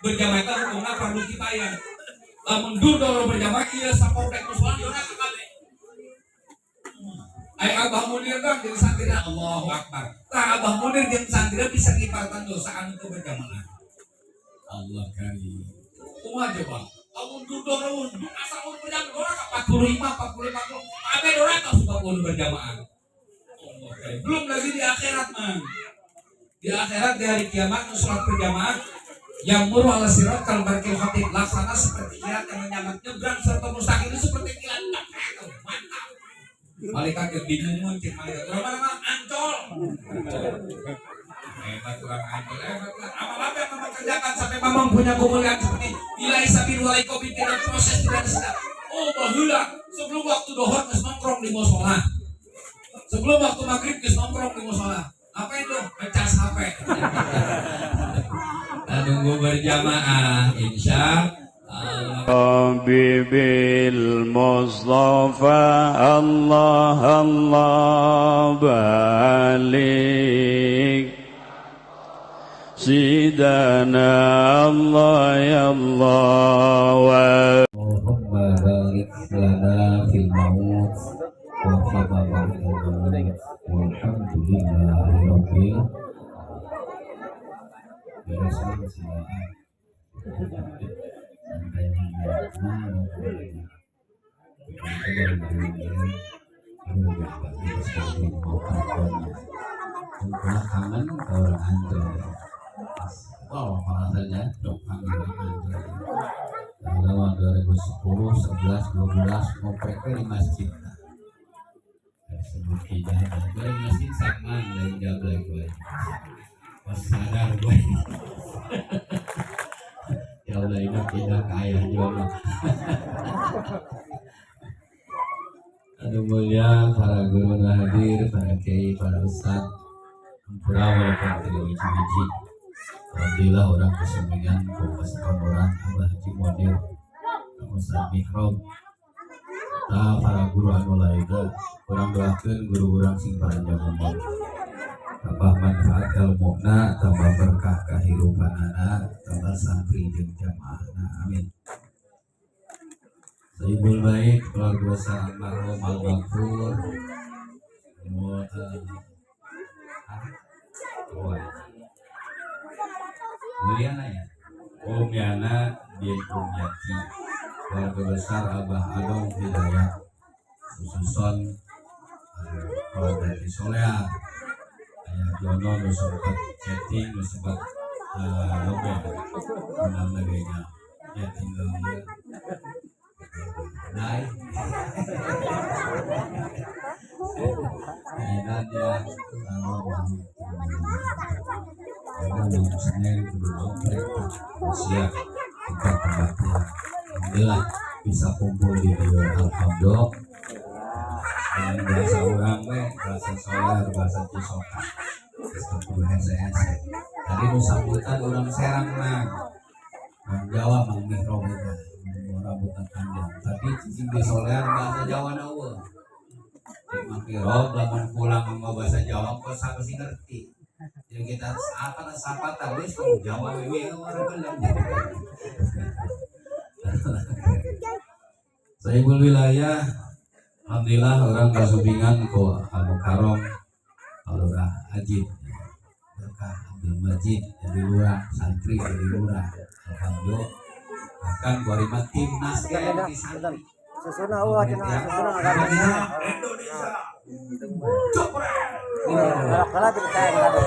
Berjamaah itu hukumna fardu kifayah. Lamun dur berjamaah ieu sakomplek musola doraka kabeh. Ai Abah Munir dong jeung santrina Allahu Akbar. Tah Abah Munir jeung santrina bisa ngipartan dosa anu teu berjamaah. Allah karim. Kumaha coba? Lamun dur asa mun berjamaah doraka 45 45 kabeh doraka sebab mun berjamaah. Allah karim. Belum lagi di akhirat mah. Di akhirat di hari kiamat sholat berjamaah yang muru ala sirat kal barkil khatib laksana seperti kilat yang menyambar nyebrang serta mustaqim itu seperti kilat. Mantap. Malaikat yang bingung mungkin malaikat orang mana mah Ancol. Hebat orang Ancol, hebat lah. Amal apa yang memang kerjakan sampai memang punya kemuliaan seperti bila isabin walaikobi tidak proses tidak sedap. Oh baheula sebelum waktu dohor geus nongkrong di musola. Sebelum waktu maghrib geus nongkrong di musola. Apa itu? Ngecas HP. Nah, nunggu berjamaah insya Bil Mustafa Allah Allah balik Sidana Allah ya Allah. Allahumma barik lana fil maut wa fama ba'dal maut walhamdulillahi rabbil alamin. Kangen orang Ancol. Wow, bahasanya dok kangen orang Ancol. Tahun 2010, 11, 12 ngopreknya di masjid. Sebut tidak ada di masjid sama dari jablay gue. Pas sadar gue. Ya Allah ini tidak kaya juga. Aduh mulia para guru hadir, para kiai, para ustad, ampura walaupun tidak hiji-hiji. Alhamdulillah orang kesemingan, kepastian orang Abah Haji Munir, Ustaz Mihrab, serta para guru anu lainna, urang doakeun guru urang sing panjang umur. Tambah manfaat ilmuna, tambah berkah kehidupanana, tambah santri jeung jamaahna. Amin. Saibul baik keluarga besar almarhum Al-Maghfur. Mulyana ya, Om Yana bin Om Yati, keluarga besar Abah Adong Hidayat, Sususon keluarga Solea, Ayah Jono nu sempat chatting, nu sempat ngobrol, undang laganya, ya tinggal dia. Dai. Ayeuna dia kalau Senin kudu ngoprek siap tempat kebaktian. Alhamdulillah bisa kumpul di dieu, alhamdulillah. Dengan bahasa urang we, bahasa Solar, bahasa Cisoka. Geus kudu hese-hese. Tadi nu sambutan urang Serang mah. Mang Jawa Mang Mihrab eta. Rambutan panjang. Tapi cicing di Solar bahasa Jawa na eueuh. Cek Mang Mihrab lamun pulang ngomong bahasa Jawa kok siapa sih ngerti. Jadi kita apa sapa tahu wis Jawa we ora gelem. Saibul wilayah, alhamdulillah orang kasubingan ku Al Mukarram Lurah Ajib, berkah Abdul Majid jadi lurah, santri jadi lurah, alhamdulillah. Bahkan kuarima timnas ge di santri. Susuna eueuh cenah, susuna Indonesia. Copret. Kalau cerita yang tadi.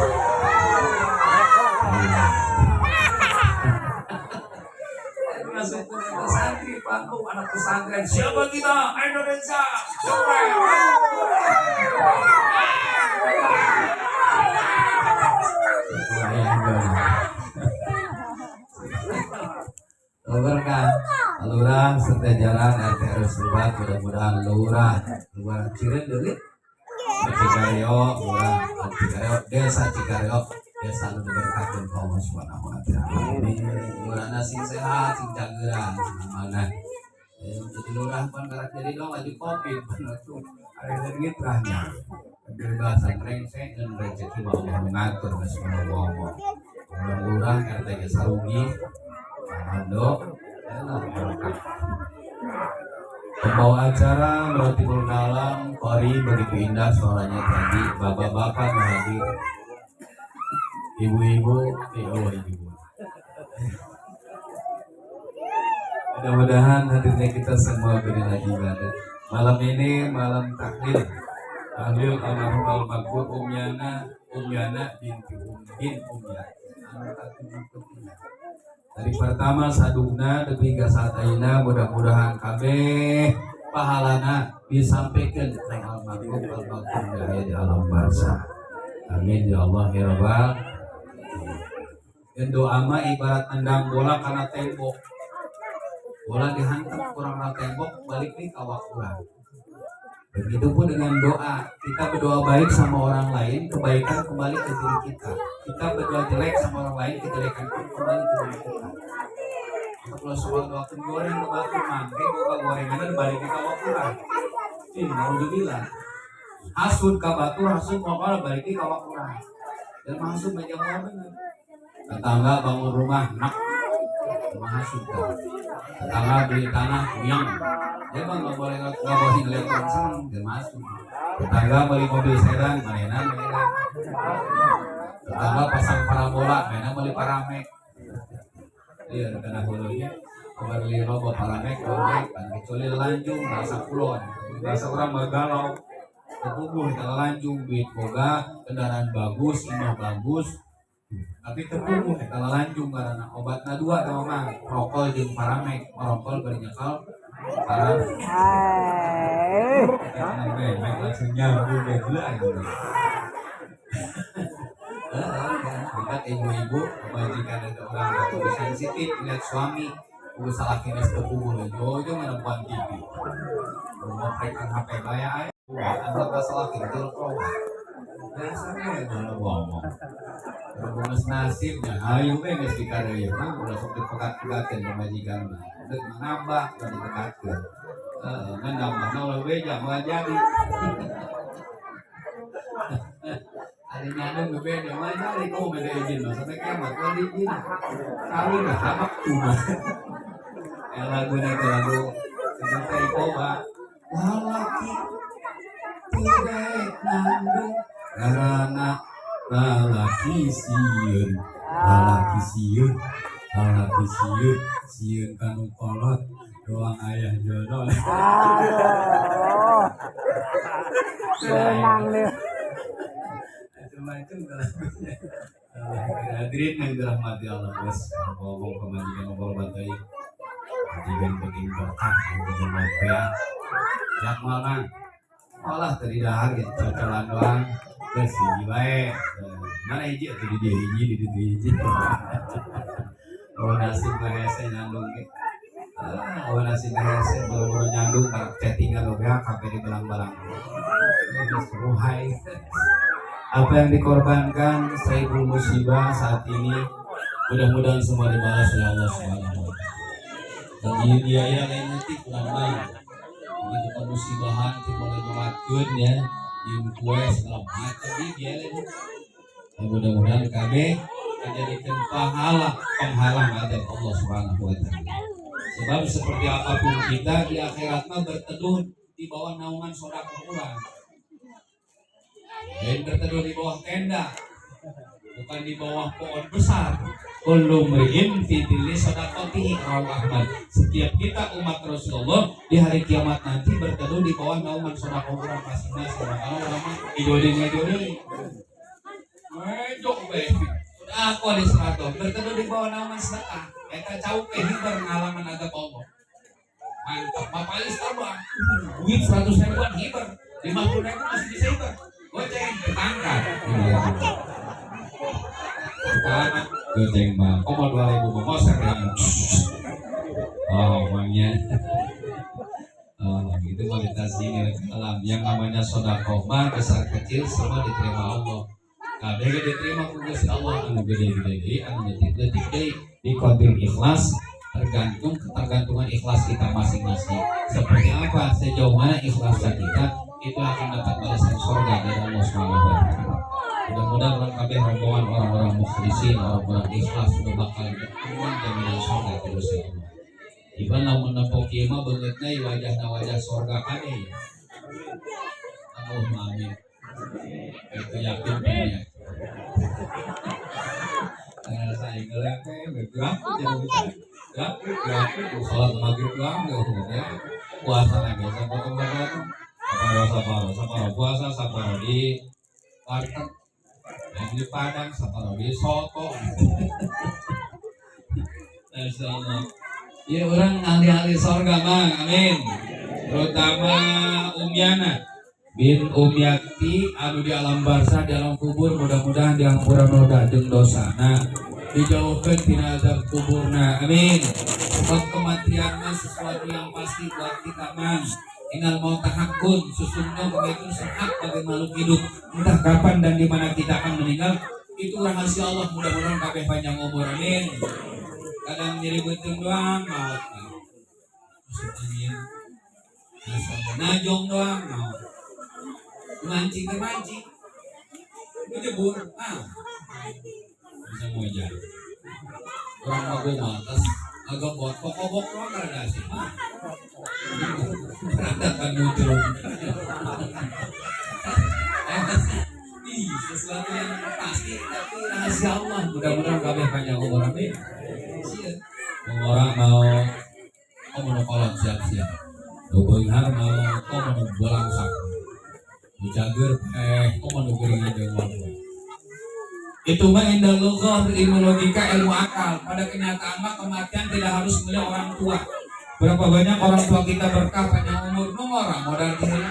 Masuk ke santri panggung anak pesantren siapa kita Indonesia. Copret. Berkah lurah serta jalan RT RW setempat, mudah-mudahan lurah lurah Cireundeulit Cikareo, lurah Cikareo, desa Cikareo, desa nu diberkati ku Allah Subhanahu wa taala. Amin. Lurahna sing sehat, sing cageuran, sing amanah. Jadi lurah pan karak jadi dong aju kopi pan atuh aya ngitrahnya. Kebebasan rengsek dan rezeki mah Allah ngatur geus ngomong. Lurah RT ge sarugi. Alhamdulillah berkah. Pembawa acara Merotibul Dalam Kori begitu indah suaranya tadi, bapak-bapak hadir, ibu-ibu, oh ibu. Mudah-mudahan hadirnya kita semua bernilai ibadah. Malam ini malam tahlil, tahlil almarhum almarhum Umyana, Umyana binti Umkin Umyana. Dari pertama sadugna demi gasataina mudah-mudahan kabeh pahalana disampaikan ke almarhum almarhum dari di alam barzah. Amin ya Allah ya Rabbal. Dan doa mah ibarat nendang bola karena tembok. Bola dihantam kurang tembok balik nih kawak kurang. Begitupun dengan doa, kita berdoa baik sama orang lain, kebaikan kembali ke diri kita. Kita berdoa jelek sama orang lain, kejelekan pun kembali ke diri kita. Kalau soal doa goreng ke batu mangke, buka gorengan balik ke kawak kurang. Ini naudzubillah. Hasud ka batur, hasud pokoknya balik ke kawak kurang. Dan hasud banyak bener. Tetangga bangun rumah, nak hasud. Tetangga beli tanah, kuyang. Dia mah nggak boleh ngeliat orang seneng, dia masuk. Tetangga beli mobil sedan, mainan mainan. Tetangga pasang parabola, mainan beli paramek. Iya, karena hulunya beli robot paramek, robek, kan kecuali lanjung bahasa kulon, bahasa orang bergalau. Kepuguh kalau lanjung duit boga, kendaraan bagus, imah bagus. Tapi terpuguh kalau lanjung karena obatna dua sama mang, rokol jeung paramek, rokol bari nyekal. Parah. Langsung nyambung deh gila gitu. Dekat ibu-ibu, majikan ada orang tua sensitif lihat suami, udah salah kines terpuguh jojo menempuan TV. Mau prekan HP bayar, anggap salah gitu kok. Biasanya kalau ngomong. Berbunas nasibnya, ayo we geus dikareuyeun mah ulah sok dipekat-pekatkeun pamajikan mah. Deuk nambah ulah dipekatkeun. Heeh, nambahna ulah beja moal jadi. Ari nyandung ge beja moal jadi kumaha beda izin mah sampai kiamat moal diizin. Kawin mah hamak cuma. Ya laguna teh lagu sampai koba. Lalaki tidak nandung karena lalaki sieun, lalaki sieun, lalaki sieun, sieun kanu kolot doang ayah jodoh. Aduh. Senang deh. Macam-macam lagunya. Hadirin yang dirahmati Allah, guys. Ngomong pemajikan ngobrol bantai. Majikan penting berkah, penting ngobrol. Jak malang. Malah tadi dahar gitu cocolan doang. Geus hiji bae. Mana hiji atuh di dieu hiji di ditu hiji. Oh nasib mah hese nyandung ge. Oh nasib mah hese boro-boro nyandung karak chattingan oge kabeh di belang-belang. Geus ruhai. Apa yang dikorbankan Saiful Musibah saat ini mudah-mudahan semua dibalas oleh Allah Subhanahu wa taala. Dan biaya lain nanti kurang baik. Begitu kemusibahan dimulai doakeun ya. Di kue segala macam dia lain. Mudah-mudahan KB menjadikan pahala penghalang azab Allah Subhanahu wa taala. Sebab seperti apapun kita di akhirat mah berteduh di bawah naungan sedekah urang. Dan berteduh di bawah tenda, bukan di bawah pohon besar. Kullu mri'in fi dhilli shadaqatihi rawahu Ahmad. Setiap kita umat Rasulullah di hari kiamat nanti berteduh di bawah naungan sedekah urang masing-masing. Makanya urang mah idodeung-idodeung. Ngejok we. Udah aku di seratus berteduh di bawah naungan sedekah. Eta cau ke hiber ngalaman azab Allah. Mantap, Bapak Alis terbang. Duit 100 ribuan hiber, 50 ribu masih bisa hiber. Goceng ketangkap. Pertama, goceng mah, kok mau 2000 mah moser ya. Oh, uangnya. Oh, itu kualitas ini alam. Yang namanya sedekah mah besar kecil semua diterima Allah. Kabeh diterima ku Gusti Allah anu gede-gede deui, anu leutik-leutik deui. Dikodir ikhlas, tergantung ketergantungan ikhlas kita masing-masing. Seperti apa, sejauh mana ikhlasnya kita, itu akan dapat balasan surga dari Allah Subhanahu wa taala. Mudah-mudahan urang kabeh rombongan orang-orang mukhlisin, orang-orang ikhlas, udah bakal aman jaminan surga ti Gusti Allah. Iban lamun nempo kieu mah beungeutna ieu wajahna wajah sorga kade ya. Allahumma amin. Itu yakin ya. Saya ngelak gerak gerak gerak sholat maghrib doang ya. Puasa lagi saparo saparo saparo saparo puasa saparo di warteg, di Padang saparo di soto. Insyaallah. Ya orang ahli-ahli sorga mang, amin. Terutama Umyana bin Umyati anu di alam barzah, di alam kubur, mudah-mudahan dihampura noda jeung dosa. Nah, dijauhkan tina azab kuburna, amin. Sebab kematian mah sesuatu yang pasti buat kita mang. Innal mauta haqqun, sesungguhnya kematian itu hak bagi makhluk hidup. Entah kapan dan di mana kita akan meninggal, itu rahasia Allah. Mudah-mudahan kabeh panjang umur, amin. Kadang nyeri beuteung doang maut, masuk angin, najong doang maut, mancing termancing, ngejebur, ah, bisa moja. Orang mah gue matas, agak buat kokobok doang karena sih, ah, beradakan muncul. Ih, sesuatu yang pasti tapi rahasia Allah. Mudah-mudahan kabeh panjang umur, amin. Orang mau oh mau kolot siap-siap. Nu beunghar mau oh mau balangsak. Nu cager oh mau geuring aja ngomong. Itu mah indah lughah, ilmu logika, ilmu akal. Pada kenyataan mah kematian tidak harus milik orang tua. Berapa banyak orang tua kita berkah panjang umur, nu orang modal kita.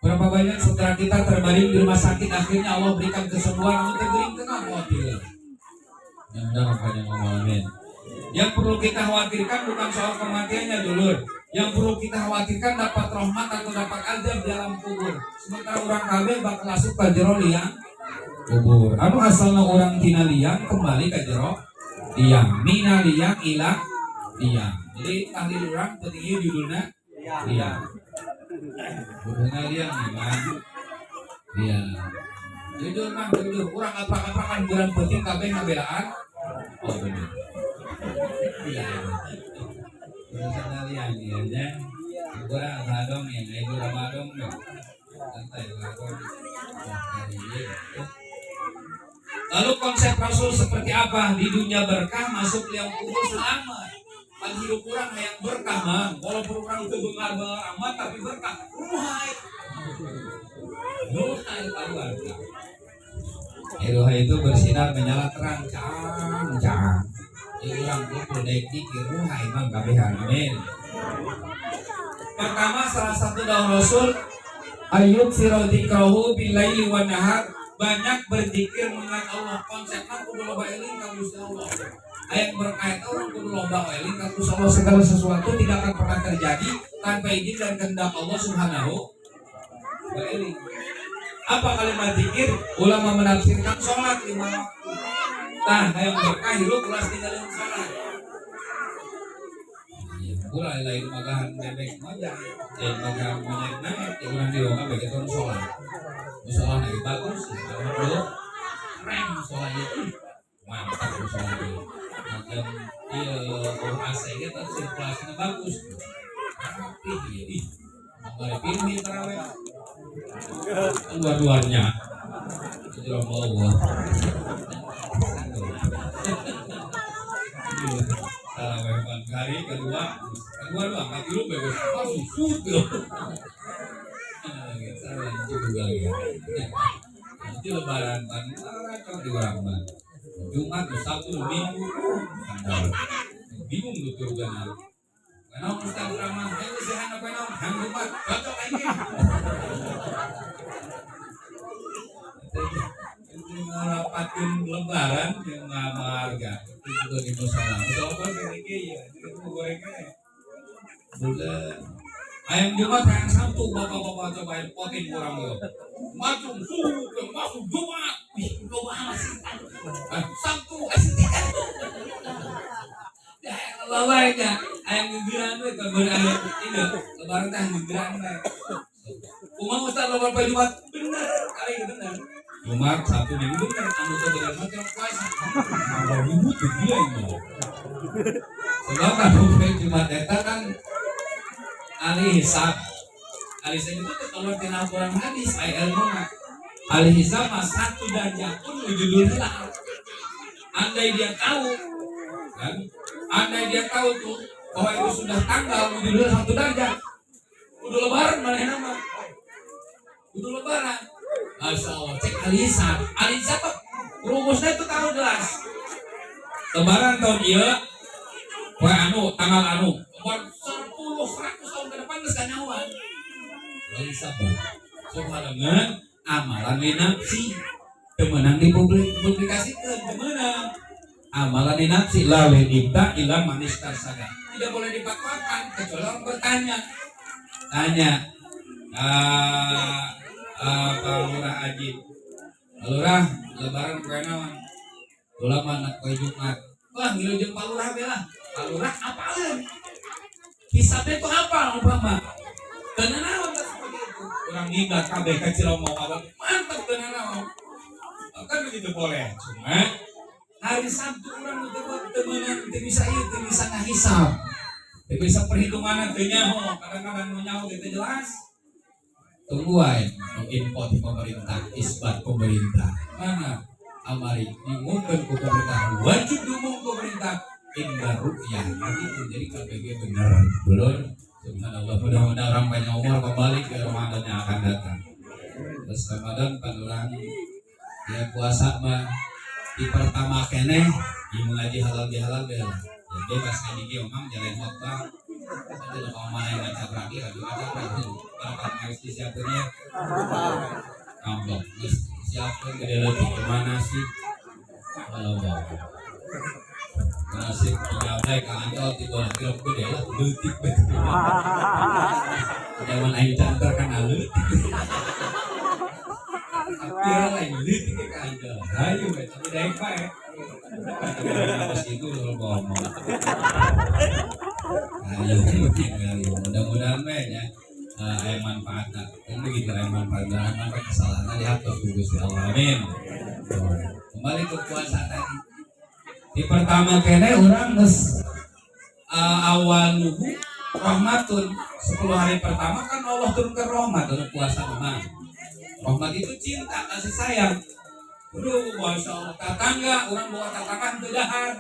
Berapa banyak saudara kita terbaring di rumah sakit, akhirnya Allah berikan kesembuhan, untuk gering tengah mobil. Mudah-mudahan panjang umur, amin. Yang perlu kita khawatirkan bukan soal kematiannya dulur. Yang perlu kita khawatirkan dapat rahmat atau dapat azab di alam kubur. Sementara orang kabeh bakal asup ke jero liang kubur. Anu asalna orang tina liang kembali ke jero liang. Mina liang ila liang. Jadi tahlil urang pentingnya judulnya liang. Judulnya liang nih man. Liang. Jujur mah jujur, urang apa-apakan bulan penting kabeh ngabelaan. Oh bener. Iya. Urusan liang ya, ya. Kurang sadong ya, ibu Ramadan dong. Santai Ramadan. Lalu konsep Rasul seperti apa? Di dunia berkah, masuk liang kubur selamat. Pan hidup kurang yang berkah mah, walaupun orang itu bengar-bengar amat tapi berkah. Ruhai. Ruhai tahu berkah. Ruhai itu bersinar menyala terang, cang cang. Jadi orang kumpul daik dikir ruhai mang kabehan, amin. Pertama salah satu daun Rasul ayub sirodikrohu bilaili wan nahar, banyak berzikir mengingat Allah. Konsepnya kudu loba eling ka Gusti Allah. Ayat berkait orang kudu loba eling ka Gusti Allah. Segala sesuatu tidak akan pernah terjadi tanpa izin dan kehendak Allah Subhanahu wa taala. Apa kalimat zikir? Ulama menafsirkan sholat 5 waktu. Tah, hayang berkah hirup ulah tinggalin sholat. Ulah lain magahan bebek mojang, lain magahan monyet naik, ya urang di rumah begitu orang sholat. Musola lagi bagus, alhamdulillah keren musola itu, mantap musola itu. Macam iya orang AC nya tapi sirkulasinya bagus. Tapi iya, ih, mari pilih terawih. Dua-duanya, itu Allah. Tarawih hari kedua, kedua doang, kaki lu bebas, langsung suit. Juga ya. Nanti lebaran kan kacau di orang mah. Jumat, Sabtu, Minggu, bingung lu tuh kan. Kenapa Ustaz Rahman? Ayo sehat apa naon? Hang Jumat, cocok aja. Itu ngarapatin lebaran yang ngamarga. Itu juga di musola. Musola kan ini ya, itu gorengnya. Bulan. Ayam Jumat, ayam Sabtu, bapak-bapak cobain poting kurang lo. Masuk, masuk Jumat, wih, lo banget sih. Sabtu, asik. Ya, bapaknya, ayam gegeran we, kalau ayam ini, lebaran teh gegeran we. Kumaha Ustaz lebaran poe Jumat? Bener, kali bener. Jumat, Sabtu, Minggu bener anu teu bener mah teu puasa. Tambah ribut di dia ini. Sebab kan Jumat eta kan ahli hisab. Ahli hisab itu keluar tina Al-Quran hadis, aya ilmu mah. Ahli hisab mah satu darjah pun judul heula. Andai dia tahu, kan? Andai dia tahu tuh bahwa itu sudah tanggal judul satu darjah. Udah lebaran mana mah. Udah lebaran. Masya Allah, cek ahli hisab. Ahli hisab rumusnya itu tahu jelas. Lebaran tahun ieu, poe anu, tanggal anu. 10, 100 tahun ke depan geus kanyahoan. Ahli hisab. Subhanallah, amalan linafsi. Teu meunang dipublikasikeun, teu meunang. Amalan linafsi la ibta ila manis tarsada. Tidak boleh dipatwakan kecuali orang bertanya. Tanya. Pak Lurah Aji. Pak Lurah, lebaran poe naon? Ulama anak poe Jumat. Wah, ngilu jeung Pak Lurah be lah. Pak Lurah apaleun? Hisabnya itu apa umpama? Teu naon teh seperti itu. Urang ngiblat kabeh ka Ciromo abang. Mantap teu naon. Kan begitu boleh. Cuma hari Sabtu urang teu meunang teu bisa ieu teu bisa ngahisab. Teu bisa perhitungan teu nyaho, kadang-kadang nu nyaho teu jelas. Tunggu aja info di pemerintah, isbat pemerintah. Mana? Amari diumumkan ke pemerintah, wajib diumum ke pemerintah. Indah rukyah, nah itu jadi KPG bener, belum. Subhanallah, mudah-mudahan orang banyak umur kembali ke Ramadan yang akan datang. Terus Ramadan pan orang ya puasa mah di pertama keneh, di ngaji halal bihalal deh lah. Ya bebas ngaji ge omang jalan khotbah. Ada kalau mana yang ngaca berarti, lagi ngaca berarti. Kalau kan harus disiapkannya, ngambek, terus siapkan gede leutik kemana sih? Kalau bawa nasib tinggal ka Ancol di bola kilo gede lah, leutik betul. Zaman aing canter kan leutik. Kira lain leutik ke Ancol. Hayu we, tapi daek bae. Pas itu lo ngomong. Ayo, mudah-mudahan we ya. Aya manfaatna. Kan begitu aya manfaatna, manfaat kesalahan dihapus ku Gusti Allah. Amin. Kembali ke puasa tadi. Di pertama kene urang geus awal nuhu rahmatun 10 hari pertama kan Allah turunkan rahmat untuk puasa mah. Rahmat itu cinta, kasih sayang. Aduh, Masya Allah, tetangga, orang bawa tetangga teu dahar.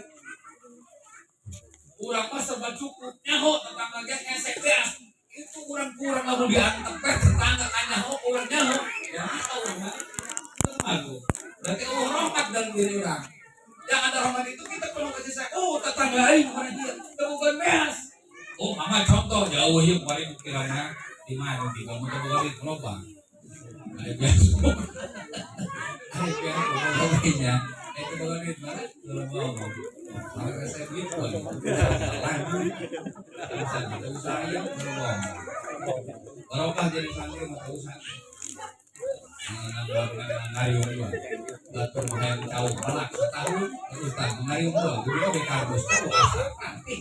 Urang mah serba cukup, nyaho tetangga ge hese beas. Itu urang kurang lamun diantep teh tetangga kan nyaho, urang nyaho. Ya tahu mah. Malu. Berarti Allah rahmat dalam diri urang. Yang ada rahmat itu kita perlu kasih sayang. Oh, tetangga aing kemarin dia bukan beas. Oh, mama contoh jauh ya kemarin kirana di mana di kamu tuh bukan di loba. Ada beas. Ada beas ngomongnya. Itu bukan duit mana? Belum ngomong. Maka saya duit pun. Lanjut. Bisa usaha yang belum ngomong. Barokah jadi santri mah usaha. Ngariung dua. Batur hayang cau balak setahun terus tah ngariung dua. Guru oge kardus tahu asa nanti.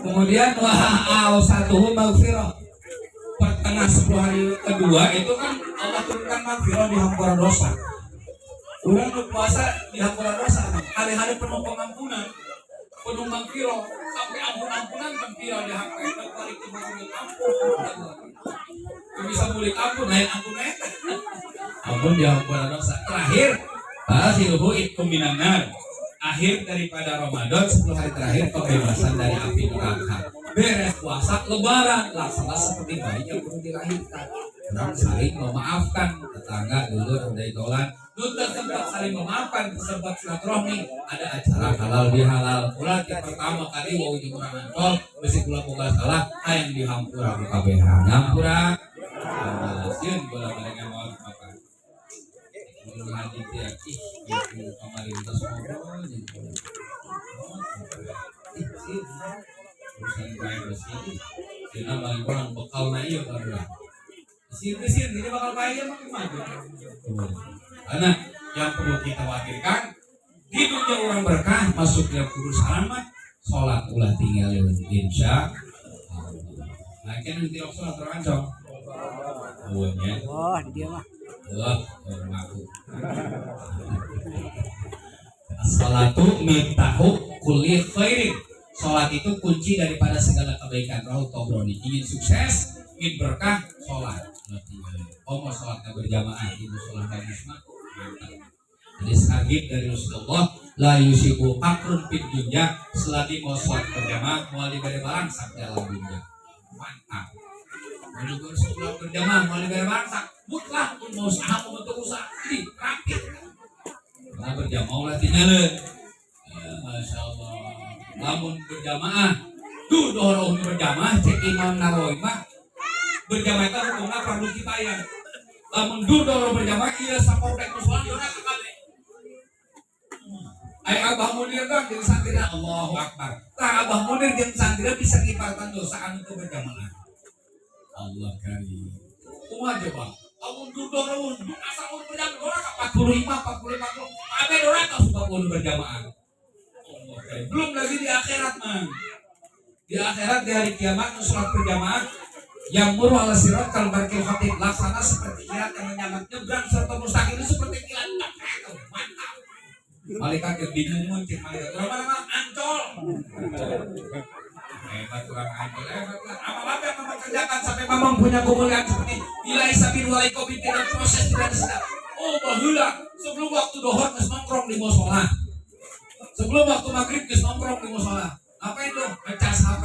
Kemudian wa awsatuhu maghfirah. Pertengah 10 hari kedua itu kan Allah turunkan maghfirah di hampura dosa. Urang nu puasa di hampura dosa, hari-hari penuh pengampunan, penuh maghfirah, sampai ampun-ampunan maghfirah di hampura itu balik ke mulut ampun. Bisa mulik ampun, lain ampun eta. Ampun di hampura dosa. Terakhir, akhiruhu itqum minan nar. Akhir daripada Ramadan 10 hari terakhir pembebasan dari api neraka. Beres puasa lebaran laksana seperti bayi yang baru dilahirkan. Orang saling memaafkan tetangga dulur dari tolan. Nu sempat saling memaafkan, sempat silaturahmi, ada acara halal bihalal. Ulah ti pertama kali wau jeung urang Ancol, bisi kula boga salah, hayang dihampura ku kabehan. Hampura. Sieun bola mereka mau makan. Belum haji teh ih itu kamari tos ngobrol jeung ih sieun. Urusan privacy. Sieun paling kurang bekal na ieu barulah. Sieun sieun ini bakal pae mah kumaha. Karena yang perlu kita khawatirkan di dunia orang berkah masuknya kudu selamat, sholat ulah tinggalin insya Allah. Nah, kan nanti sholat terancam. Oh, ya. Wah, di dia mah. Allah ngaku. As-salatu miftahu kulli khairin. Salat itu kunci daripada segala kebaikan. Rahu Tobroni. Ingin sukses, ingin berkah, salat. Oh, mau salatnya berjamaah, ibu salat bagus mah. Mantap. Jadi sagib dari Rasulullah, la yusibu fakrun fid dunya, selagi mau salat berjamaah, mau diberi barang sampai dalam dunia. Mantap. Mau sholat berjamaah, mau diberi barang sak, mutlak pun mau usaha, mau bentuk usaha, jadi rapi. Karena berjamaah ulah tinggalin. Ya, Masya Allah. Lamun berjamaah, tuh dohor berjamaah, cek Imam Nawawi mah berjamaah itu hukumnya fardu kifayah. Lamun dur dohor berjamaah, iya sakomplek musola diona kabeh. Ay Abah Munir dong jeung santrina Allahu Akbar. Tah Abah Munir jeung santrina bisa ngipartan dosa anu teu berjamaah. Allah karim. Kumaha coba? Lamun dur dohor asa mun berjamaah dora ka 45 45 kabeh dora ka 40 berjamaah. Allah karim. Belum lagi di akhirat mah. Di akhirat di hari kiamat sholat berjamaah yang muru ala sirat kal barkil khatib laksana seperti kilat yang menyambar nyebrang serta mustaqim itu seperti kilat. Mantap. Malaikat yang bingung cek malaikat orang mana mah Ancol. Hebat orang Ancol, hebat lah. Amal apa yang mama kerjakan sampai mama punya kemuliaan seperti nilai sabin walai kopi tidak proses tidak sedap. Oh baheula sebelum waktu dohor geus nongkrong di musola. Sebelum waktu maghrib geus nongkrong di musola. Apa itu? Ngecas HP.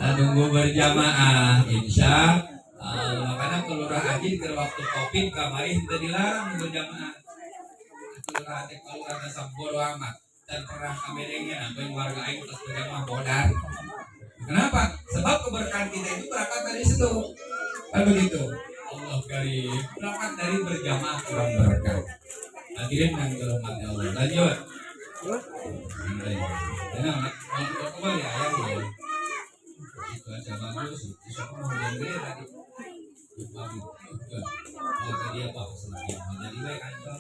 Nah, nunggu berjamaah, insya Allah. Makanya kelurahan haji ke waktu covid kamari henteu dilarang berjamaah. Kelurahan teh kelurahan bodo amat dan pernah kabedengnya sampai warga aing terus berjamaah bodar. Kenapa? Sebab keberkahan kita itu berangkat dari situ. Kan begitu. Allah karim. Berangkat dari berjamaah kurang berkah. Hadirin yang dirahmati Allah. Lanjut. Nah, kembali ayat ya. Itu aja bagus. Besok mau hujan gede tadi. Tadi apa? Jadi baik aja.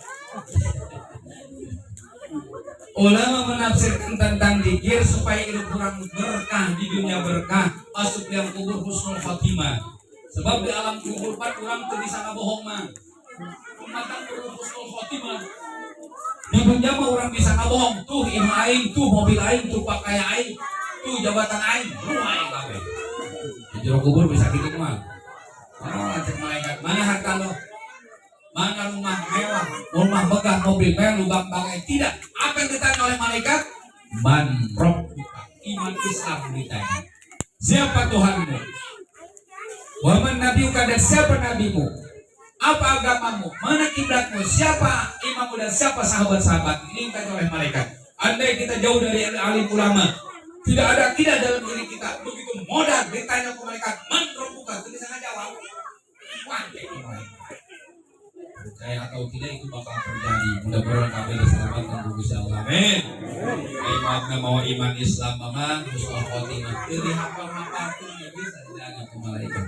Ulama menafsirkan tentang zikir supaya hidup kurang berkah di dunia berkah, masuk dalam kubur husnul khotimah. Sebab di alam kubur pan urang teu bisa ngabohong mah. Ummatan perlu husnul khotimah. Di dunia mah orang bisa ngabohong, tuh imah aing, tuh mobil aing, tuh pakaian aing, tuh jabatan aing, rumah aing kabeh. Di jero kubur bisa gitu mah. Oh, cek malaikat, mana harta lo? Mana rumah mewah, rumah megah, mobil mewah, lubang bangkai? Tidak. Apa yang ditanya oleh malaikat? Man rabbuka. Iman Islam ditanya. Siapa Tuhanmu? Wa man nabiyuka, dan siapa nabimu? Apa agamamu? Mana kiblatmu? Siapa imammu dan siapa sahabat-sahabat? Ini ditanya oleh malaikat. Andai kita jauh dari alim ulama, tidak ada tidak dalam diri kita. Begitu modal ditanya ke malaikat, man rabbuka? Tidak bisa jawab. Wah, percaya atau tidak itu bakal terjadi. Mudah-mudahan kami diselamatkan ku Gusti Allah. Amin. Iman mau iman Islam mama husnul khotimah. Teu dihafal-hafal tuh bisa ditanya ke malaikat.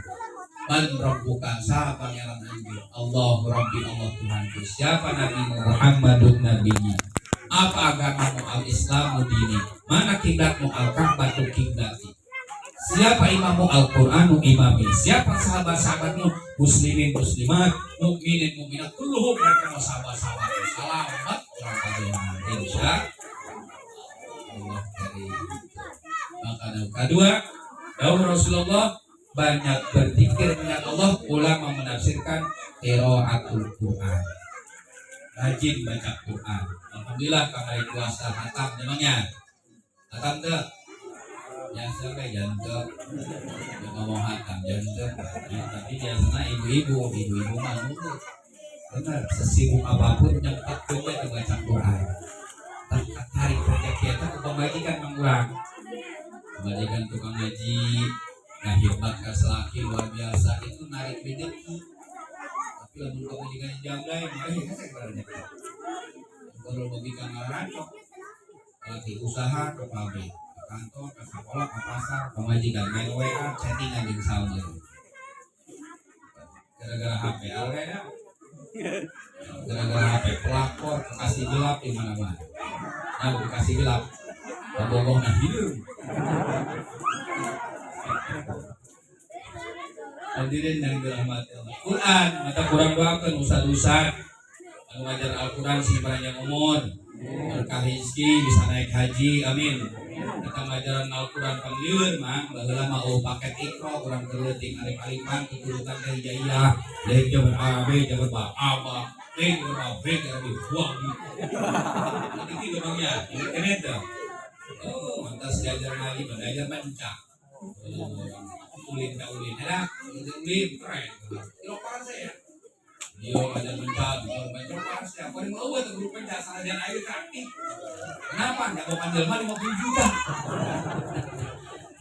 Man rabbuka, siapa pangeran anjeun? Allahu Rabbi, Allah Tuhanku. Siapa nabimu? Muhammadun nabiyyi. Apa agamamu? Al-Islamu dini. Mana kiblatmu? Al-Ka'batu kiblati. Siapa imammu? Al-Qur'anu imami. Siapa sahabat-sahabatmu? Muslimin muslimat, mukminin mukminat, kulluhum mereka mau sahabat-sahabat. Selamat orang kalian. Insya Allah dari. Maka kedua, dawuh Rasulullah banyak berzikir dengan Allah. Ulama menafsirkan qiraatul Quran. Rajin baca Quran. Alhamdulillah kamari puasa khatam memangnya. Khatam teu? Ya sampai jangan ngomong khatam jangan. Ya, tapi biasanya ibu-ibu, ibu-ibu mah nurut. Benar, sesibuk apapun nyempat aja baca Quran. Tarik rezeki eta ku pamajikan mangurang. Pamajikan tukang ngaji, nah hebat ka salaki luar biasa itu narik rezeki. Tapi lamun pamajikan jamlai mah eh hese rezeki. Kalau pamajikan ngarancok, lagi usaha ke pabrik, ke kantor, ke sekolah, ke pasar, pamajikan main WA, chattingan jeung saung. Gara-gara HP alena, gara-gara HP pelakor, kasih gelap di mana-mana. Nah, dikasih gelap, bobogoh nah hideung. Hadirin yang dirahmati Allah. Quran, mata kurang doakan ustad-ustad anu ngajar Al-Quran sing panjang umur, berkah rezeki, bisa naik haji, amin. Kita ngajaran Al-Quran panglieur mah, baheula mah oh paket Iqra urang keur leutik alif-alifan tutulukan teh hijaiyah, dari jabar A B jabar ba A ba B jabar A B jabar B buang. Nanti gitu bang ya, ini keren tuh. Oh, mantas diajar ngaji, belajar mencak. Ulin tak ulin, ada ulin keren. Lokal saya. Dia ngajar mencak, dia mencak saya. Kau mau buat grup mencak sanajan air kaki. Kenapa? Nggak mau panggil mah 50 juta.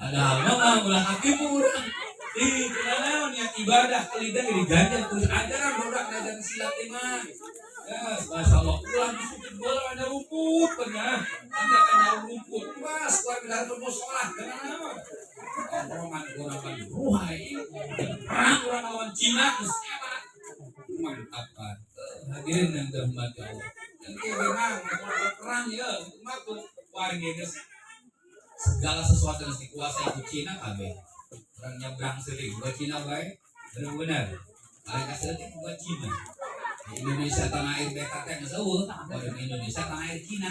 Ada hal mah ulah hati urang. Ih, kenapa niat ibadah ke lidah diganjar terus ajaran bodak ngajar silat mah. Yes, masya Allah. Ulah disupit bola ada rumput pernah. Nanti akan ada rumput. Wah, keluar dari musola. Kenapa? Roman orang ruhai. Perang orang lawan Cina terus mantap kan. Hadirin yang dirahmati Allah. Nanti memang perang ya, untuk warga segala sesuatu yang dikuasai ku Cina kabeh. Orang nyebrang sering buat Cina bae, benar-benar. Mereka sering buat Cina. Di Indonesia tanah air beta teh geus eueuh, orang Indonesia tanah air Cina.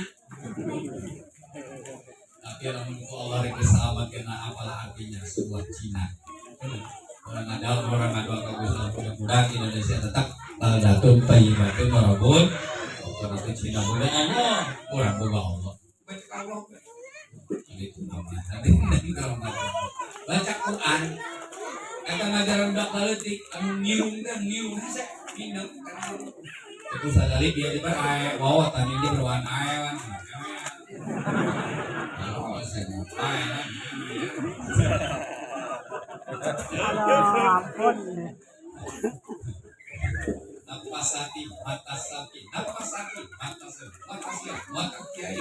Tapi lamun ku Allah rek selamat kena apalah artinya sebuah Cina. Orang ada orang ada kagus mudah-mudahan Indonesia tetap baldatun thayyibatun warabun. Orang itu Cina boga Allah, orang boga Allah. Baca Allah. Itu namanya. Baca Quran. Eta ngajaran budak leutik anu ngiung teh ngiung hese minum kan. Itu sadari dia di ae wawa tani dia berwan ae wan. Oh, saya ae. Ampun. Napas hati, mata sakit, napas sakit, mata sakit, mata sakit, mata kiai.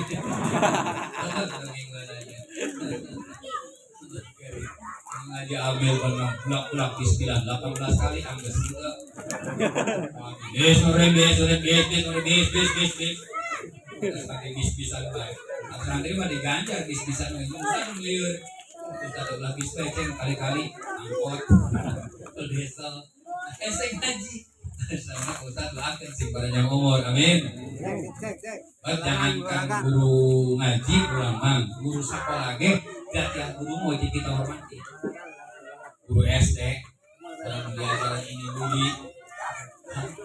Ngaji ambil pernah bulak-bulak bismillah 18 kali ambil juga. Bis sore bis sore bis bis sore bis bis bis bis. Terus pakai bis-bisan bae. Santri mah diganjar bis-bisan mah usah lieur. Terus ada ulah bis peceng kali-kali angkot diesel. Esek ngaji. Sama Ustaz doakan sing panjang umur, amin. Jangankan guru ngaji, ulama, guru sekolah ge, tiap guru mau wajib kita hormati. Guru SD, dalam diajaran ini budi,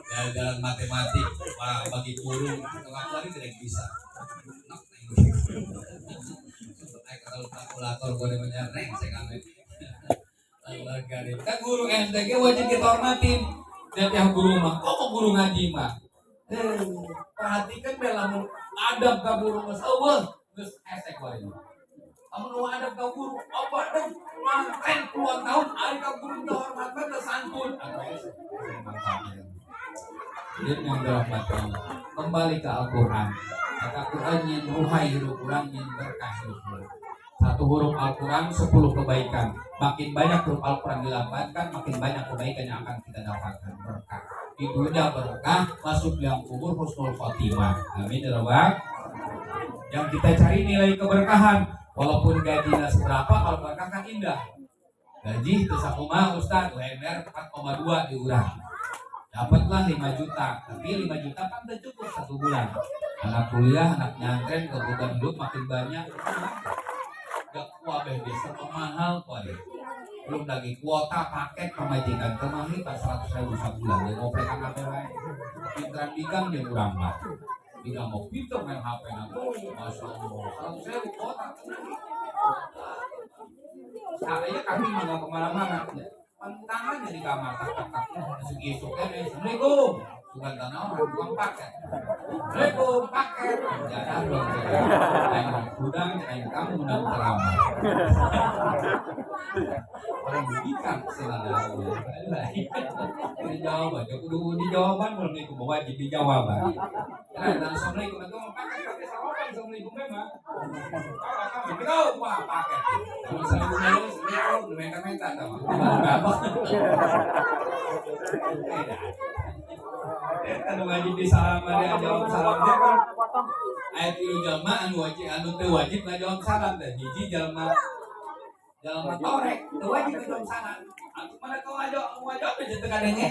diajaran matematik, wah bagi guru tengah lari tidak bisa. Kalau kalkulator boleh menyereng, saya ngamen. Allah karim. Kan guru SD ge wajib kita hormatin. Dan yang guru mah, kok mau guru ngaji mah? Perhatikan bela mun adab ka guru geus eueuh, geus esek wae. Amun nu adab ka guru, obat deh, mangken puluhan tahun ari ka guru teu hormat mah teu santun. Jadi yang dirahmati Allah, kembali ke Al-Qur'an. Al-Qur'an nyin ruhai hidup urang, nyin berkah hidup urang. Satu huruf Al-Quran 10 kebaikan. Makin banyak huruf Al-Quran dilafalkan, makin banyak kebaikan yang akan kita dapatkan. Berkah. Di dunia berkah, masuk dalam kubur husnul khotimah. Amin ya rabbal. Yang kita cari nilai keberkahan. Walaupun gajinya seberapa, kalau berkah kan indah. Gaji itu sakumaha Ustaz, UMR 4,2 diurang. Dapatlah 5 juta, tapi 5 juta kan udah cukup satu bulan. Anak kuliah, anak nyantren, kebutuhan hidup makin banyak. Gak kuabeh desa mahal kuabeh. Belum lagi kuota paket pemajikan kemahi pas 100.000 sebulan. Dia ngoprekan HP lain. Pinteran bigang dia kurang mah. Bigang mau pinter main HP nanti. Masya Allah, 100.000 kuota. Saya kami nggak kemana-mana. Pantangannya di kamar tak tak tak. Masuk Assalamualaikum. Bukan tanah orang, bukan paket. Assalamualaikum paket. Jangan dong. Aing udang, aing kamu undang ceramah. Orang budikan selalu. Dijawab aja, kudu dijawaban Assalamualaikum wajib dijawaban. Nah, Assalamualaikum itu mau paket pakai salaman Assalamualaikum memang. Assalamualaikum wah paket. Assalamualaikum minta-minta sama. Anu wajib di salam dia jawab salam dia kan. Ayat tilu jalma anu wajib anu teu wajib ngajawab salam teh. Hiji jalma jalma torek teu wajib ngajawab salam. Aku mana kau ngajak ngajak aja teu kadenge.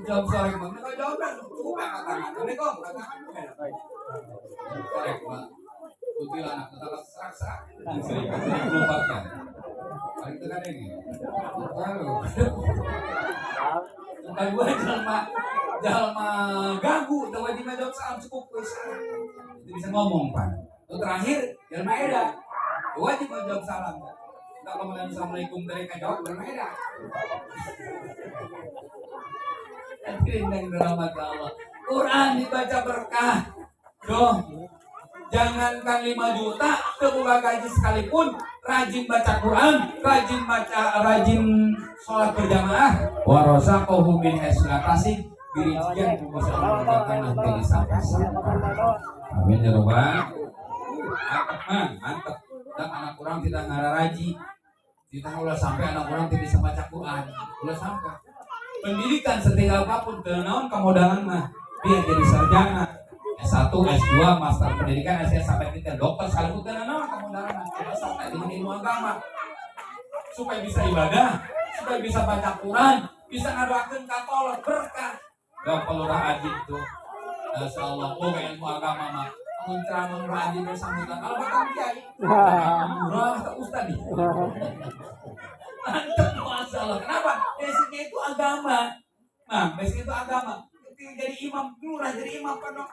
Jawab sore mah, kau jawab kan, cukup angkat tangan. Assalamualaikum, angkat tangan. Sore mah. Kuntilanak tetap serak-serak. Sering lupakan. Paling teu kadenge. Tahu. Bukan gua jelma jelma gagu, teu wajib ngajawab salam cukup we salam. Itu bisa ngomong pan. Itu terakhir jelma eda. Wajib ngajawab salam. Tak kemudian assalamualaikum dari kajawab jelma eda. Hadirin yang dirahmati Allah. Quran dibaca berkah. Doh. Jangankan 5 juta, teu gaji sekalipun rajin baca Quran, rajin baca, rajin sholat berjamaah, warazaqahu min haitsu la yahtasib, dirijian bisa mendapatkan nanti sampai. Amin ya robbal. Mantap man, mantap. Dan anak kurang tidak ngararaji. Kita ulah sampai anak kurang tidak bisa baca Quran. Ulah sampai. Pendidikan setinggi apapun, teu naon kamodalan mah, biar jadi sarjana. S1, S2, master pendidikan, S sampai kita dokter sekalipun teu naon kamodalan mah, ulah sampai dengan ilmu agama. Supaya bisa ibadah, supaya bisa baca Quran, bisa ngadoakeun ka kolot berkah. Gak perlu rajin tuh. Masya Allah, oh ilmu agama mah. Mun ceramah rajin sambutan kalau bakal kiai. Murah tak ustad nih. Mantap, Masya Allah. Kenapa? Basicnya itu agama. Nah, basicnya itu agama. Ketika jadi imam, lurah jadi imam, pondok.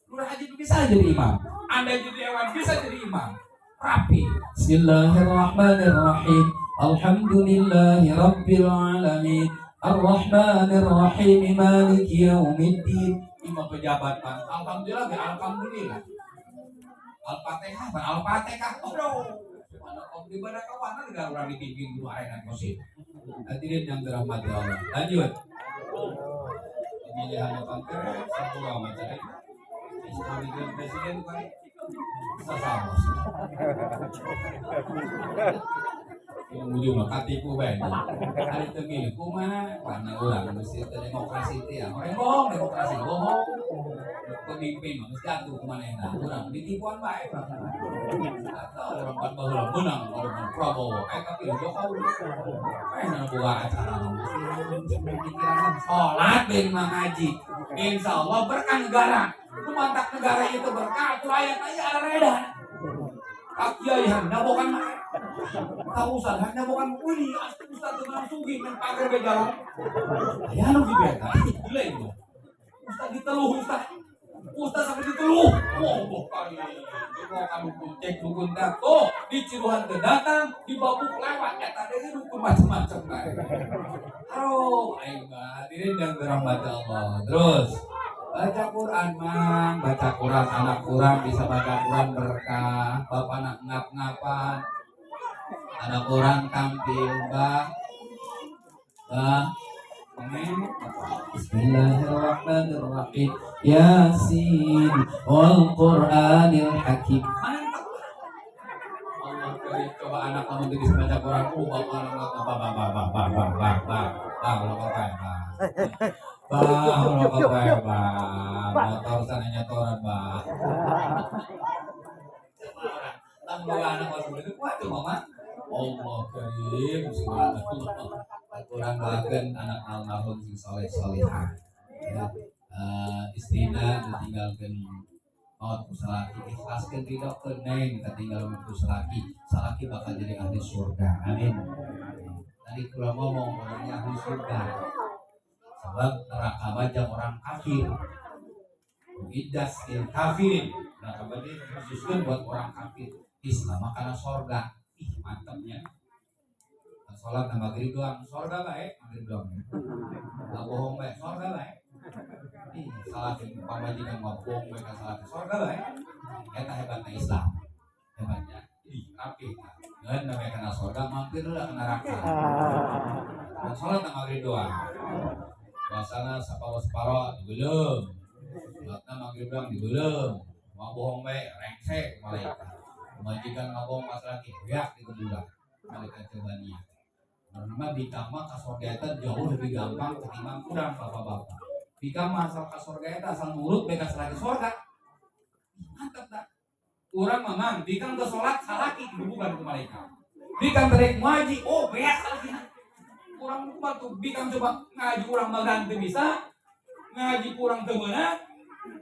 Lurah haji bisa jadi imam. Anda jadi hewan bisa jadi imam. Rapi. Bismillahirrahmanirrahim. Alhamdulillahi rabbil alamin. Arrahmanirrahim. Maliki yaumiddin. Imam pejabat pan. Alhamdulillah, ya alhamdulillah. Al-Fatihah, pan Al-Fatihah. Oh, mana kau di mana kawan negara orang dipimpin guru arena kosi. Hadirin yang dirahmati Allah. Lanjut. Pemilihan panter satu lama cari. Pemilihan presiden bukan sasamos. Yang ujung mah katipu bae. Hari teu milih kumaha? Karena urang mesti teu demokrasi teh ya. Orang bohong demokrasi bohong. Pemimpin mah mesti atuh kumanehna. Urang ditipuan bae. Atau orang pan baheula menang orang Prabowo. Tapi Jokowi. Nah boga acara pikiran salat bin ngaji. Insyaallah berkah negara. Kumantak negara itu berkah, rakyat aja areda. Kiai hanya bukan tahu usah hanya bukan wih asli ustaz teu menang sugih main pagar be jalan. Aya nu gitu eta. Gila itu. Ustaz diteluh ustaz. Ustaz sampai diteluh. Wah, boh kali. Mau ka dukun cek dukun teh. Tuh, di Ciruhan teu datang, di Babuk lewat eta deui dukun macam-macam bae. Aduh, aing mah hadirin yang dirahmati Allah. Terus baca Quran mang, baca Quran anak kurang bisa baca Quran berkah, bapak anak ngap-ngapan, anak orang tampil bah, bah, Bismillahirrahmanirrahim, Yasin wal Quranil Hakim. Mantap. Allah karim, coba anak kamu bisa baca Quran, oh bapak anak bah bah bah bah bah bah bah bah bah bah bah. Bah, rokok bae, bah. Motor sana nyetoran, bah. Tanggung anak masuk itu kuat tuh, mama. Allah karim, subhanallah. Kurang doakeun anak almarhum sing soleh solehah. Ya, istrina ditinggalkeun maut ku salaki, ikhlaskeun ridhokeun neng katinggal ku salaki. Salaki bakal jadi ahli surga. Amin. Tadi kula ngomong orangnya ahli surga. Sebab neraka baja orang kafir. Uiddas lil kafirin. Neraka baja khususkan buat orang kafir. Islam karena sorga. Ih mantapnya. Sholat na maghrib doang, sorga bae, maghrib doang. Nggak bohong bae, sorga bae. Ih, salah pamajikan mah bohong bae ka salah sorga bae. Eta hebatna Islam. Hebatnya. Ih, rapi. Ngeun namanya kana sorga mampir heula ka neraka. Dan sholat na maghrib doang. Puasana saparo-saparo dibeuleum. Salatna maghrib doang dibeuleum. Mau bohong bae rengsek malaikat. Majikan ngabohong pas lagi beak dikebulan. Malaikat cobania. Karena bikang mah ka sorga eta jauh lebih gampang ketimbang kurang bapak-bapak. Bikang mah asal ka sorga eta asal nurut bae ka salaki sorga. Mantap dah. Urang mah mang bikang teu salat salaki dibubugan ku malaikat. Bikang terek ngaji, oh beak salakina. Kurang batu bikang coba ngaji kurang magan teu bisa, ngaji kurang teu meunang.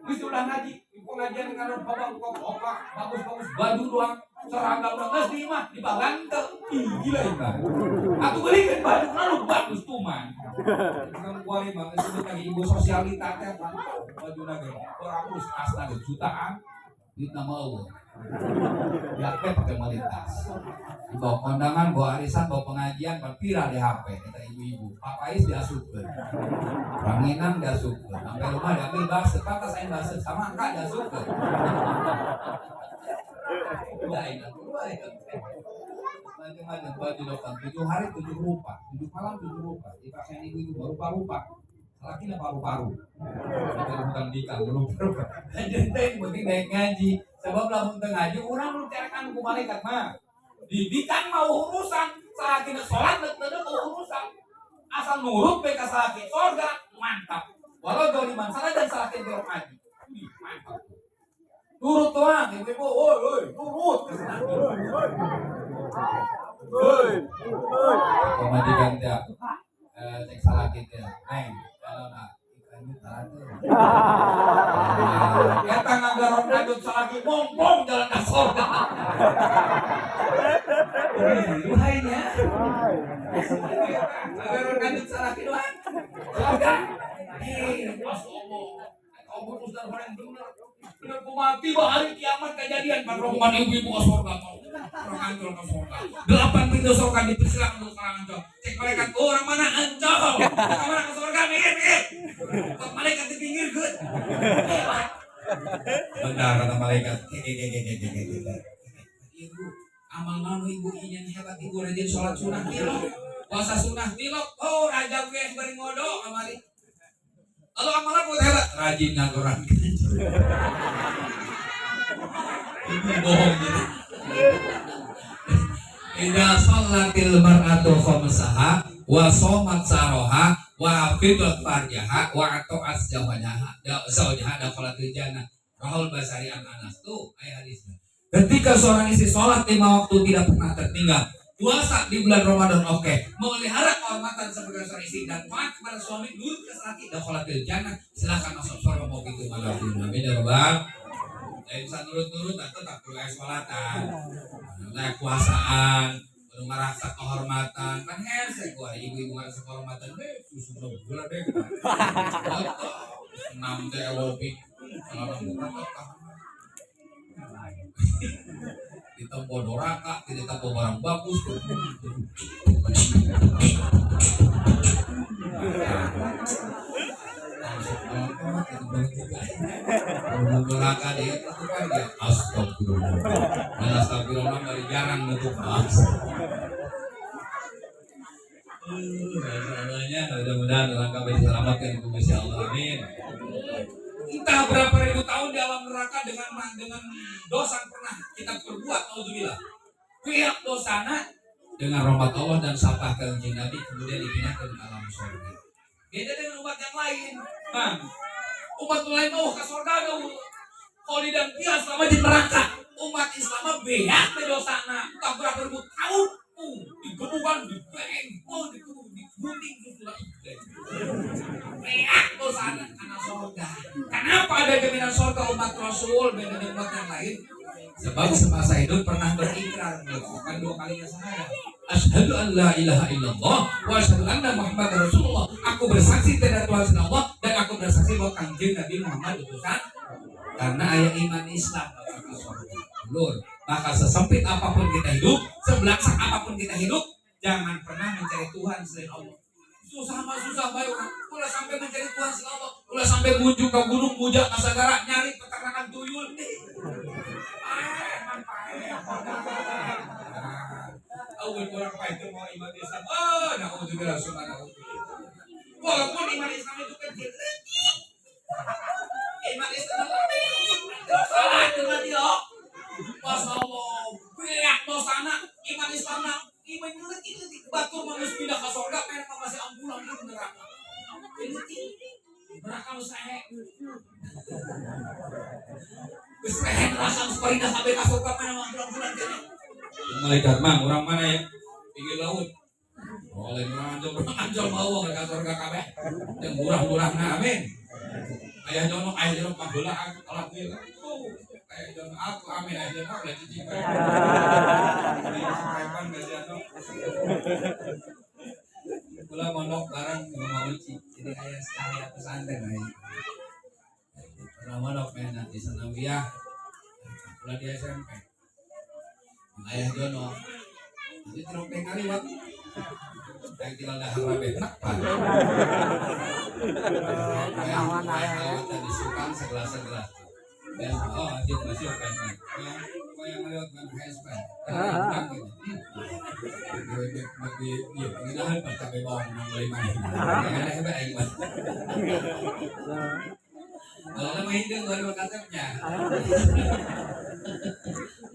Geus ulah ngaji, pengajian ngaran bapak bagus-bagus baju doang, seragam doang geus di imah dibagan teu. Ih gila ieu mah. Atuh belikeun baju lalu bagus tuman. Kan kuari mah disebut lagi ibu sosialita teh bajuna ge bagus tasna ge jutaan duit nama eueuh. Ya teh pakai melintas. Dibawa kondangan, bawa arisan, bawa pengajian, pan viral di HP kata ibu-ibu. Pak Pais diasupkeun. Ranginang diasupkeun. Sampai rumah diambil baseuh, pantas aing baseuh sama kak diasupkeun. Lain atuh bae. Macam-macam baju dokter 7 hari 7 rupa, 7 malam 7 rupa. Dipakai ibu-ibu rupa-rupa. Salakina paru-paru. Bukan bikang rupa-rupa. Jadi teh penting naik ngaji. Sebab lamun teu ngaji urang nu carakan ku malaikat mah. Didikan mau urusan, salakina sholat teu urusan. Asal nurut bae ka salaki sorga, mantap. Walau joliman salah dan salaki gerok ngaji. Ih, mantap. Nurut doang, ibu-ibu, oi oi, nurut ke salaki. Oi, oi. Pamajikan teh cek salaki teh, neng, kalau nak ikan teu. Eta ngagaron lanjut salaki mongpong jalan ka sorga. Lainnya. Ngagaron lanjut salaki doang. Sorga. Pas Allah. Allah Ustaz orang bener. Bener kumaha tiba hari kiamat kejadian pan rombongan ibu-ibu ke sorga mau. Orang ancol ke sorga. 8 pintu sorga dipersilakan untuk orang ancol. Cek malaikat, oh, orang mana ancol? Orang mana ke sorga? Mikir, mikir. Kok malaikat di pinggir geut. Benar kata malaikat. Ibu, amal naon ibu ini yang hebat ibu rajin sholat sunah tilok, puasa sunah tilok. Oh, raja gue bari ngodo kamari. Lalu amalan buat hebat, rajin ngagoran. Ibu bohong gitu. Idza shallatil mar'atu khamsaha wa shamat saroha wa hafidhat farjaha wa ata'at zawjaha zawjaha dakhalatil jannah. Rahul Basari an Anas tuh ayat hadisnya. Ketika seorang istri sholat 5 waktu tidak pernah tertinggal, puasa di bulan Ramadan oke, memelihara kehormatan sebagai seorang istri dan taat kepada suami, nurut ke salaki, dakhalatil jannah, silakan masuk surga mau gitu malam. Amin ya rabbal. Ya bisa nurut-nurut atau tak perlu sholatan, nah puasaan, perlu ngerasa kehormatan, kan hese gua ibu-ibu ngerasa kehormatan deh, susu gula deh. 6 teh aerobik, kalau murah ditempo doraka, tidak ditempo barang bagus. Doraka dia itu kan dia astagfirullah. Astagfirullah dari jarang nutup as. Semuanya mudah-mudahan orang kami diselamatkan oleh Allah. Amin. Entah berapa ribu tahun di alam neraka dengan dosa yang pernah kita perbuat, naudzubillah. Pihak dosana dengan rahmat Allah dan syafaat Kanjeng Nabi kemudian dipindahkan ke alam surga. Beda dengan umat yang lain. Nah, umat lain mau ke surga dong. Kholidan fiha selama di neraka. Umat Islam beak dosana entah berapa ribu tahun digebukan, dibengkol, digunting susu beak dosana karena surga. Kenapa ada jaminan surga umat Rasul beda dengan umat yang lain? Sebab semasa hidup pernah berikrar melakukan 2 kalinya syahadat. Asyhadu an la ilaha illallah wa asyhadu anna Muhammadar Rasulullah. Aku bersaksi tidak Tuhan selain Allah dan aku bersaksi bahwa Kanjeng Nabi Muhammad utusan. Karena ayat iman Islam lur. Maka sesempit apapun kita hidup, sebelaksak apapun kita hidup, jangan pernah mencari Tuhan selain Allah. Susah mah susah bae urang. Ulah sampai mencari Tuhan selain Allah. Ulah sampai menuju ke gunung Muja ka sagara nyari peternakan tuyul. Awal orang apa itu mau iman Islam? Oh, naudzubillah subhanallah. Walaupun iman Islam itu kecil, iman Islam lebih salah dengan dia. Masya Allah, beak dosana iman Islam iman leutik-leutik batur mah geus pindah ka surga pengen mah masih ambulan di neraka. Leutik. Neraka nu sae. Geus rehe neraka geus pindah kabeh ka surga pengen mah ambulan-ambulan kene. Malaikat mang orang mana ya? Pinggir laut. Oh, Oleh urang Ancol mau ka surga kabeh. Yang murah-murahna, amin. Ayah Jono paheula alhamdulillah. Oh, ayah Jono aku amin, ayah Jono lah cicing. Kapan gajian Kula mondok bareng sama Uci. Jadi ayah sekali pesantren ayah. Pernah mondok main di Sanawiyah. Kula di SMP. Ayah Jono. Jadi terus kali waktu. Yang tinggal dahar rabe enak pak. Ayah tadi sukan segelas-segelas. Dan oh dia masih kan. Yang lewat kan HSP. Di pengenahan pas cabai bawang nang beli mana. Yang ada hebat aing mah. Kalau nama hidung baru kasepnya.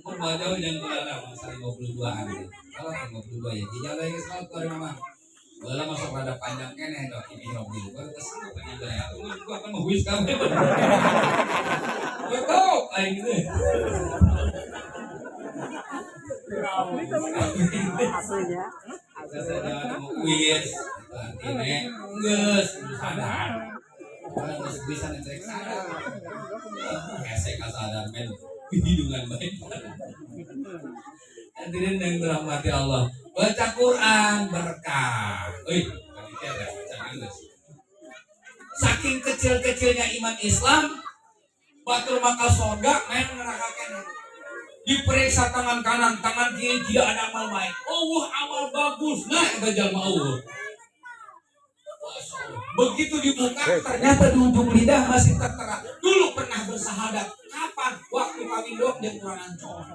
Umur mau jauh jangan kula masa 52-an. Kalau 52 ya, tidak lagi sholat keluar mama. Bola masuk rada panjang keneh dok ini robi. Baru kesana panjang ya. Umur gua akan mau wis kabeh. Betul, aing teh. Aslinya. Saya mau kuis, artinya geus sadar. Kalau geus bisa netrek sadar. Hese kasadar men. Hidungan baik. Hadirin yang dirahmati Allah, baca Quran berkah. Oi, panitia ada baca geus. Saking kecil-kecilnya iman Islam, batur maka surga main neraka keneh. Diperiksa tangan kanan, tangan kiri tidak ada amal baik. Oh, amal bagus. Nah, eta jalma eueuh. Begitu dibuka, ternyata di ujung lidah masih tertera. Dulu pernah bersahadat. Kapan? Waktu kawin dong jeung urang Ancol.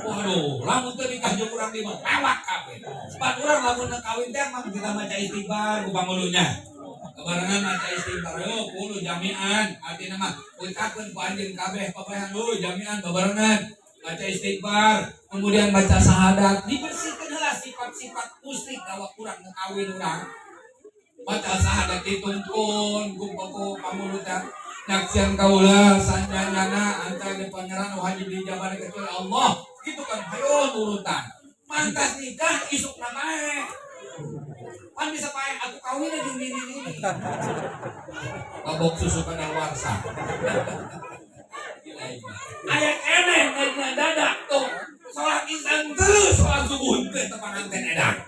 Waduh, lamun teu nikah jeung urang di mah lewat kabeh. Pan urang lamun kawin teh mah kita maca istighfar ku pangulunya. Kebarengan maca istighfar yo kudu jami'an. Artina mah ucapkeun ku anjeun kabeh papayan lu jami'an babarengan. Baca istighfar, kemudian baca syahadat, dibersihkan heula sifat-sifat musyrik dawa kurang kawin urang. Baca syahadat dituntun ku pokok pamulutan. Nyaksian kaula sanjanyana antara di pangeran wajib dijabar kecuali Allah. Gitu kan hayo urutan. Mantas nikah isuk bae. Pan bisa pae atuh kawin jeung bini ini. Mabok susu kana warsa. Aya keneh dina dada tuh. Salat isya terus salat subuh teh tepanganten edan.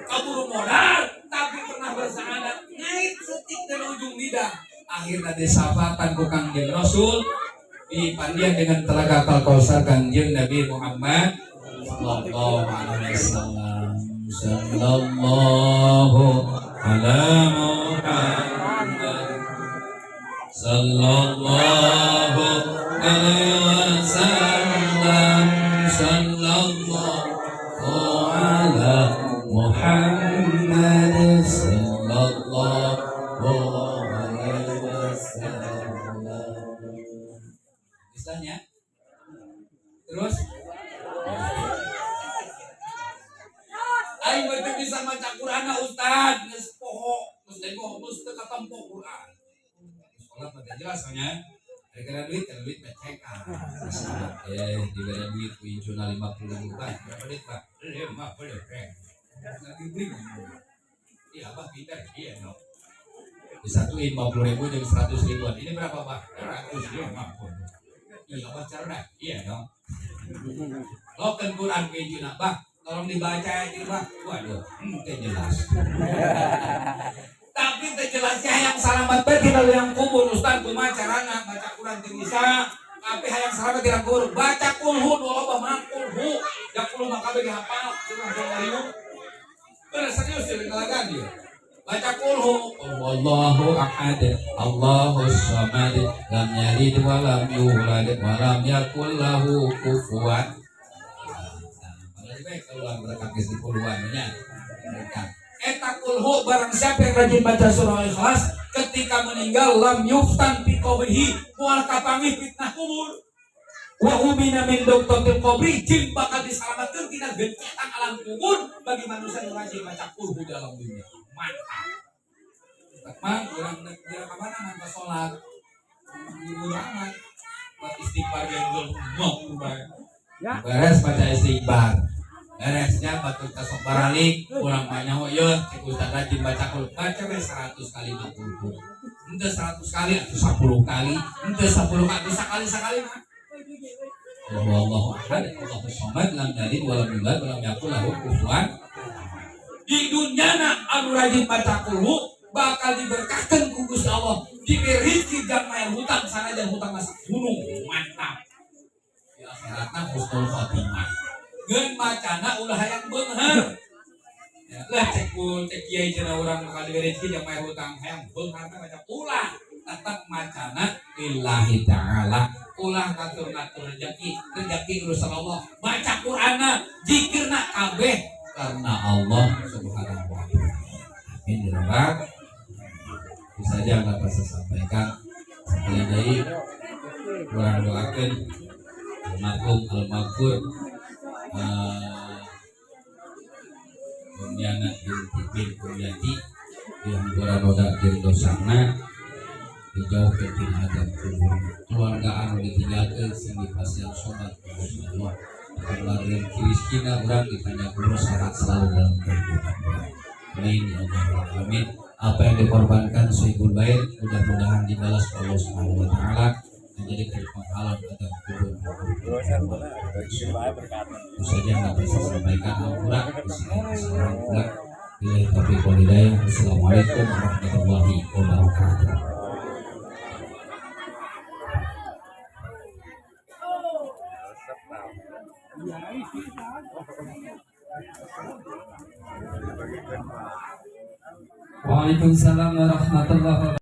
Kaburu modal tapi pernah bersahadat ngait setik dan ujung lidah. Akhirnya disafatan ku Kangjeng Rasul dipandian dengan telaga Al-Kausar Kangjeng Nabi Muhammad sallallahu alaihi wasallam. Sallallahu ala Muhammad sallallahu alaihi wasallam, sallallahu ala Muhammad sallallahu alaihi wasallam. Misalnya terus aing teu bisa maca Quran Ustaz, geus poho, geus poho, geus teu katempo Quran. Sekolah mah jelas nya. Gara-gara duit, kalau duit mah cek ah. Diberi duit ku incuna 50.000 Pak. Berapa duit Pak? 50.000. Lagi beli. Iya, Abah pintar. Iya, no. Disatuin 50.000 jadi 100 ribuan. Ini berapa, Pak? 150. Iya, Abah cerdas. Iya, dong. Lokeun Quran ku incuna, Pak. Tolong dibaca aja, Pak. Waduh, teu jelas. Tapi teu jelasnya yang salamat bae tina liang kubur. Ustaz kumaha carana baca Quran teu bisa. Tapi hayang salamat tina kubur, baca kulhu nu loba mah kulhu. Ya kulhu mah kabeh dihafal, langsung ngariung. Bener serius ya kalagan dia. Baca kulhu, Allahu ahad, Allahus samad, lam yalid wa lam yulad wa lam yakul lahu kufuwan. Baik kalau berkat geus di puluhan nya. Berkat. Eta kulhu barang siapa yang rajin baca surah Ikhlas ketika meninggal lam yuftan fi qabrihi, moal kapanggih fitnah kubur. Wa umina min duktatil qabri, jin bakal diselamatkan tina gencetan alam kubur bagi manusia yang rajin baca kulhu dalam dunia. Mantap. Mang urang dina ka mana mantap salat. Urang buat istighfar gendol ngomong bae. Ya. Beres baca istighfar. Beresnya batur tasok baralik, kurang banyak oh iya, cek ustaz rajin baca kulhu, baca we 100 kali mah kulhu. Ente 100 kali atau 10 kali, ente 10 kali, sekali sekali mah. Allahu ahad, Allahu samad, lam yalid walam yulad walam yakul lahu kufuwan. Di dunia na anu rajin baca kulhu bakal diberkahkan ku Gusti Allah, diberi rezeki jang mayar hutang sanajan hutang masa gunung, mantap. Di akhiratna husnul khotimah. Ngeun macana ulah hayang beunghar. Ya, lah cek ku cek kiai cenah urang bakal diberi rezeki jang mayar hutang hayang beunghar teh maca ulah tetap macana lillahi ta'ala, ulah ngatur-ngatur rezeki, rezeki urusan Allah. Baca Qur'anna, zikirna kabeh karena Allah Subhanahu wa taala. Amin ya rabbal. Itu saja yang dapat saya sampaikan. Sekali lagi kurang doakan almarhum almaghfur Umyana binti bin Umyati dihampura roda jeung dosana, dijauhkeun tina azab kubur, keluarga anu ditinggalkeun sing dipasihan sabar ku Gusti Allah, keluarga kiriskina urang dipanjang umur, sehat selalu dalam kehidupan urang. Amin ya Allah ya Rabbal alamin. Apa yang dikorbankan Sohibul Bait mudah-mudahan dibalas Allah Subhanahu wa taala menjadi penghalang atau kubur. Itu saja yang dapat saya sampaikan. Ampura kesalahan kurang. Billahi taufiq wal hidayah. Assalamualaikum warahmatullahi wabarakatuh. Waalaikumsalam warahmatullahi wabarakatuh.